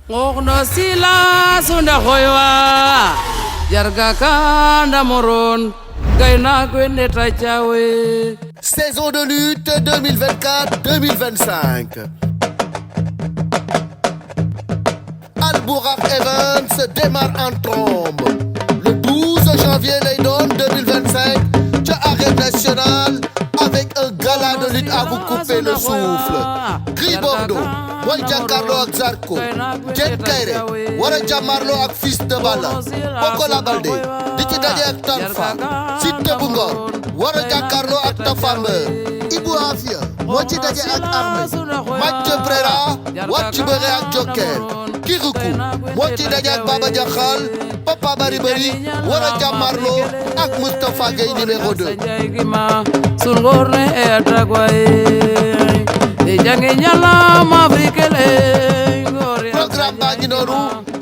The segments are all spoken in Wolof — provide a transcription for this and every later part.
ngoxno sila sunda khoywa jarga kanda moron gayna gwende tachawe. Saison de lutte 2024-2025. Albourakh Events démarre en trombe le 12 janvier lay doon 2025 ca Arène Nationale avec un gala de lutte à vous couper le souffle. Gris Bordeaux mooy jàkkaarloo ak Zarko, Diène Kaïré war a jàmmarloo ak Fils de Balla, Pokola Baldé di ci daje ak Talfa, Siteu bu Ngor war a jàkkaarloo ak Tapha Mbeur, Ibou Afia moo ci daje ak Armé, Mathieu Préra war ci bëre ak Joker, Kirikou moo ci daje ak Baba Diakhal, Papa Bari Bari war a jàmmarloo ak Moustapha Gueye numéro 2. Programme baa ngi noonu,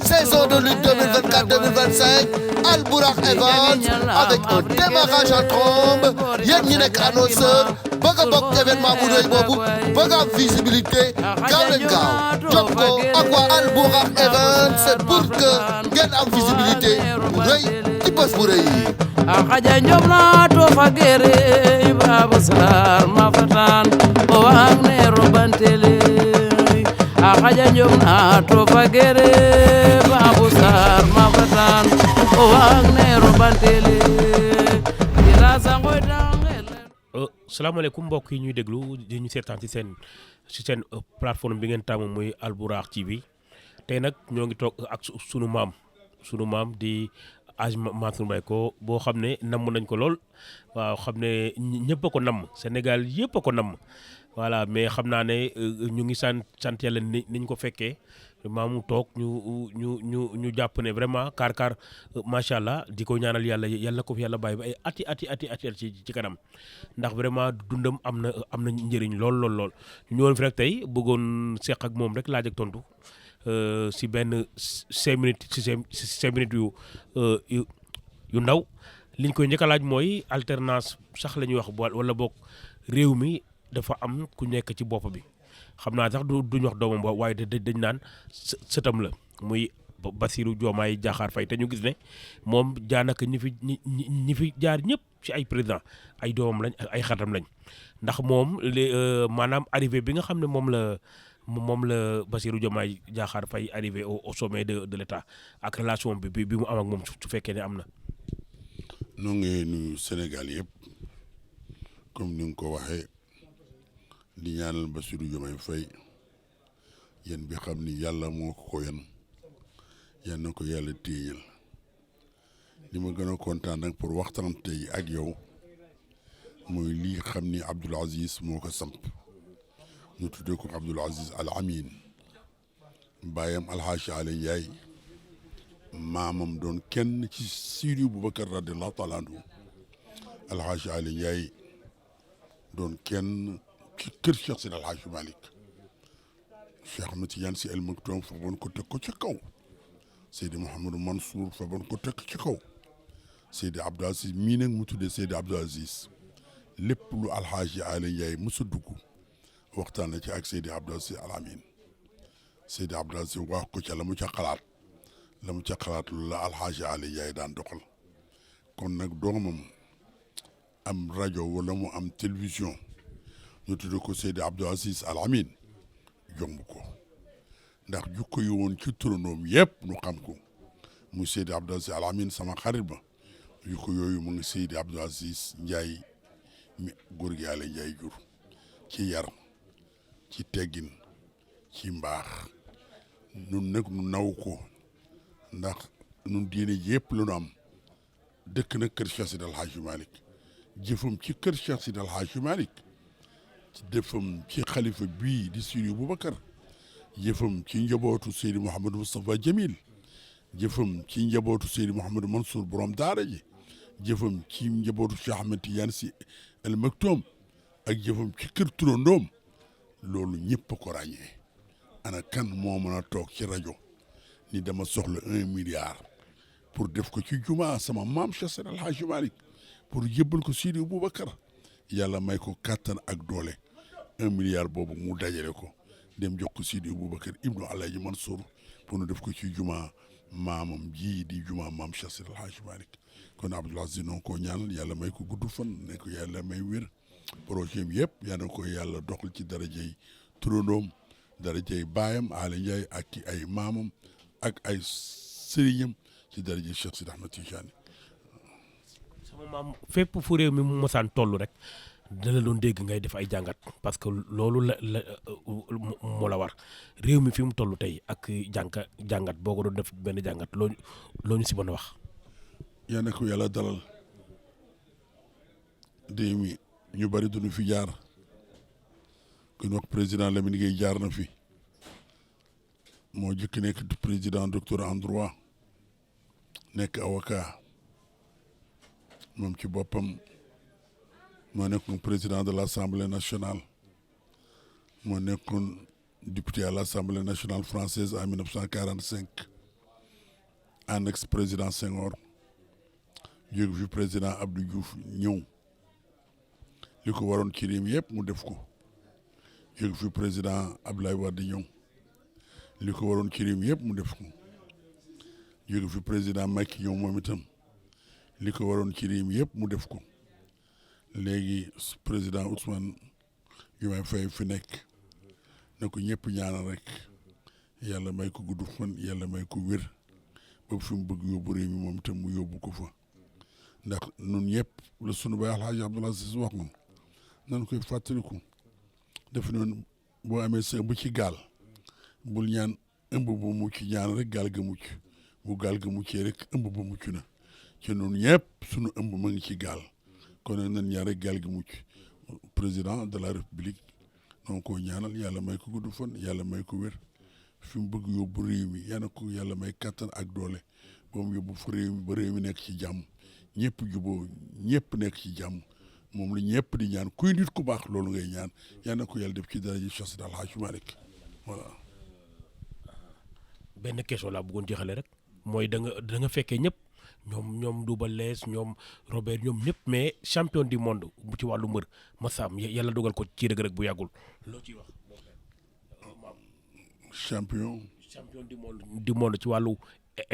saison de lutte 2024-2025, Albourakh Events avec un démarrage en trombe. Yéen ñi nekk annonceur bëgg a bokk événement bu rëy boobu, bëgg a am visibilité, gaaw leen gaaw jokkoo ak waa Albourakh Events pour que ngeen am visibilité bu rëy ci bés bu rëy yi. Akaja njomna to fagere babu sar mafatan o wagne robantele. Akaja njomna to fagere babu sar mafatan o wagne robantele. Ila sangoy dangele. Salaamaaleykum mbokk yi ñuy déglu di ñu seetaan ci seen plateforme bi ngeen taamu muy Albourakh TV. Tey nag ñoo ngi toog ak sunu maam di Hadj Mansour Mbaye ko boo xam ne namm nañ ko lool, waaw xam ne ñëpp a ko namm, Sénégal yëpp a ko namm, voilà. Mais xam naa ne ñu ngi sant yàlla niñ ko fekkee maamu toog ñu jàpp ne vraiment kaar macha allah di ko ñaanal yàlla ko fi yàlla bàyyi ba ay ati ci kanam, ndax vraiment dundam am na njëriñ lool. ñu ñëwoon fi rek tey bëggoon seq ak moom rek laaj ak tontu. Si benn 5 minutes yu ndaw liñ koy njëkk a laaj mooy alternance sax la ñuy wax wala boog réew mi dafa am ku nekk ci bopp bi, xam naa sax duñ wax doomam waaye dañ naan sëtam la muy Bassirou Diomaye Diakhar Faye. te ñu gis ne moom daanaka ñi fi jaar ñëpp ci ay président ay doomam lañ ay xatam lañ, ndax moom maanaam arrivé bi nga xam ne moom la Bassirou Diomaye Diakhar Faye arrivé au sommet de l'État ak relation bi mu am ak moom su fekkee ne am na. noo ngi nuyu Sénégal yëpp comme ni nga ko waxee di ñaanal Bassirou Diomaye Faye yéen bi xam ni yàlla moo ko yan yan na ko yàlla téeñal. li ma gën a kontaan nag pour waxtaan tey ak yow mooy lii xam ni Abdoul Aziz moo ko samp. ñu tuddee ko Abdoul Aziz Al Amin, baayam Alhaji Ali Ndiaye maamam doon kenn ci Seydi Boubacar radiyallahu taala anhu. Alhaji Ali Ndiaye doon kenn ci kër Cheikh Seydi Alhaji Malick, Cheikh Ahmed Tidiane Sy Al Maktoum faboon ko teg ko ci kaw, Seydi Mouhamadou Mansour faboon ko teg ci kaw, Seydi Abdoul Aziz mii nag mu tuddee Seydi Abdoul Aziz lépp lu Alhaji Ali Ndiaye mës a dugg waxtaan na ci ak Seydi Abdoul Aziz Al Amin. Seydi Abdoul Aziz wax ko ca la mu ca xalaat loolu la Alhaji Ali Ndiaye daan doxal. kon nag doomam am rajo wala mu am télévision ñu tudd ko Seydi Abdoul Aziz Al Amin jomb ko, ndax jukko yi woon ci turandoom yëpp nu xam ko muy Seydi Abdoul Aziz Al Amin sama xarit ba, jukko yooyu mu ngi Seydi Abdoul Aziz Ndiaye mi góor gi Ali Ndiaye jur, ci yar, ci teggin, ci mbaax. nun nag nu naw ko ndax nun diine yëpp la nu am. dëkk na kër Cheikh Seydi El Hadji Malick, jëfam ci kër Cheikh Seydi El Hadji Malick, jëfam ci xalifa bii di Seydi Boubacar, jëfam ci njabootu Seydi Mouhamadou Moustapha Jamil, jëfam ci njabootu Seydi Mouhamadou Mansour borom daara ji, jëfam ci njabootu Cheikh Ahmed Tidiane Sy Al Maktoum, ak jëfam ci kër turandoom. loolu ñëpp a ko ràññee. ana kan moo mën a toog ci rajo ni dama soxla 1 milliard pour def ko ci jumaa sama maam Cheikh Seydi El Hadji Malick pour yëbbal ko Seydi Boubacar, yàlla may ko kàttan ak doole 1 milliard boobu mu dajale ko dem jox ko Sidi Boubacar ibnu Alaaji Mansour pour nu def ko ci juma maamam ji di juma maam Cheikh Seydi El Hadji Malick kon Abdoul Aziz noonu ko ñaanal yàlla may ko gudd fan ne ko yàlla may wér projet bi yëpp yal na ko yàlla doxal ci darajey turandoom darajey baayam Aly Ndiaye ak ay maamam ak ay sëriñam ci darajey Cheikh Sidi Ahmed Tidiane. sama maam fépp fu réew mi mu mosaan toll rek dala doon dégg ngay def ay jàngat parce que loolu la moo la war réew mi fi mu toll tey ak jàngat boo ko doon def benn jàngat loo ñu si mën a wax. yaa ne ko yàlla dalal réew mi ñu bari duñu fi jaar ku ñu wax président Lamine Gueye jaar na fi moo jëkk nekk président docteur en droit nekk avocat moom ci boppam moo nekkoon président de l'Assemblée nationale moo nekkoon député à l'Assemblée nationale française en 1945 ànd ak président Senghor jóge fi président Abdou Diouf ñëw li ko waroon ci réew mi yëpp mu def ko jóge fi président Abdoulaye Wade ñëw li ko waroon ci réew mi yëpp mu def ko jóge fi président Macky ñëw moom itam li ko waroon ci réew mi yëpp mu def ko léegi président Ousmane Diomaye Faye fi nekk na ko ñëpp ñaanal rek yàlla may ko gudd fan yàlla may ko wér ba fi mu bëgg yóbbu réew mi moom itam mu yóbbu ko fa ndax nun ñëpp la sunu baay Alhaji Abdoul Aziz wax noonu nan koy fàttaliku def noonu boo amee sa ëmb ci gaal bul ñaan ëmb bu mucc ñaan rek gaal ga mucc bu gaal ga muccee rek ëmb ba mucc na ci nun ñëpp sunu ëmb ma ngi ci gaal kon nag nan ñaan rek gaal gi mucc président de la république noonu ko ñaanal yàlla may ko gudd fan yàlla may ko wér fi mu bëgg yóbbu réew mi yàlla ko yàlla may kattan ak doole ba mu yóbbu fa réew mi ba réew mi nekk ci jàmm ñëpp juboo ñëpp nekk ci jàmm moom la ñëpp di ñaan kuy nit ku baax loolu ngay ñaan yàlla ko yàlla def ci daraja Cheikh Seydi El Hadji Malick voilà. benn question laa bëggoon jeexale rek mooy da nga fekkee ñëpp ñoom Double Less ñoom Robert ñoom ñëpp mais champion du monde bu ci wàllu mbër Massam yàlla dogal ko ci Reug Reug bu yàggul loo ciy wax. champion du monde ci wàllu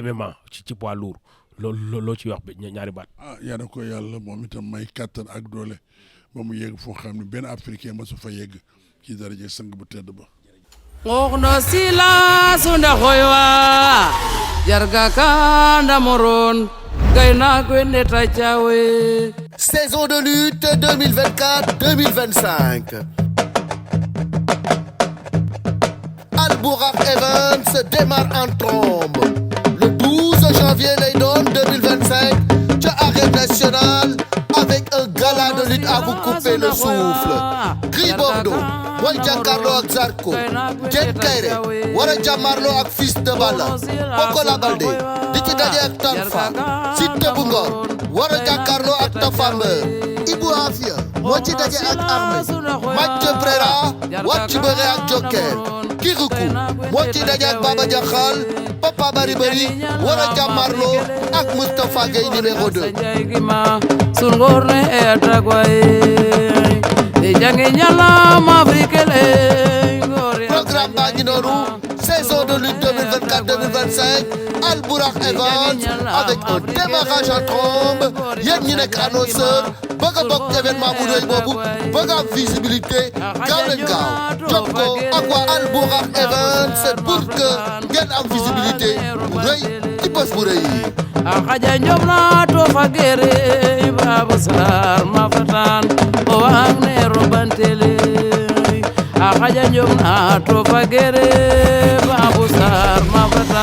MMA ci poids lourd loo ciy wax ñaari baat. yàlla ko yàlla moom itam may kattan ak doole ba mu yegg foo xam ne benn africain ma su fa yegg ci daraja sang bu tedd ba. ngoxno sila sunda xoywa jarga kanda moron gayna gwenne ta cawe. Saison de lutte 2024-2025. Albourakh Events démarre en trombe le 12 janvier lay doon 2025 ca Arène Nationale avec un gala de lutte à vous couper le souffle. Gris Bordeaux mooy jàkkaarloo ak Zarko. Diène Kaïré war a jàmmarloo ak Fils de Balla. Pokola Baldé di ci daje ak Talfa. Siteu bu Ngor war a jàkkaarloo ak Tapha Mbeur. Ibou Afia moo ci daje ak Armé. Mathieu Préra war ci bëre ak Joker. Kirikou moo ci daje ak Baba Diakhal. Papa Bari Bari war a jàmmarloo ak Moustapha Gueye numéro 2. Programme baa ngi noonu saison de lutte 2024-2025 Albourakh Events avec un démarrage en trombe yéen ñi nekk annonceur bëgg a bokk événement bu rëy boobu bëgg am visibilité gaaw leen gaaw jokkoo ak waa Albourakh Events pour que ngeen am visibilité bu rëy ci bés bu rëy yi. Akaja njomna to fagere Babou Sarr mafatan o wagne robantele. Akaja njomna to fagere Babou Sarr mafatan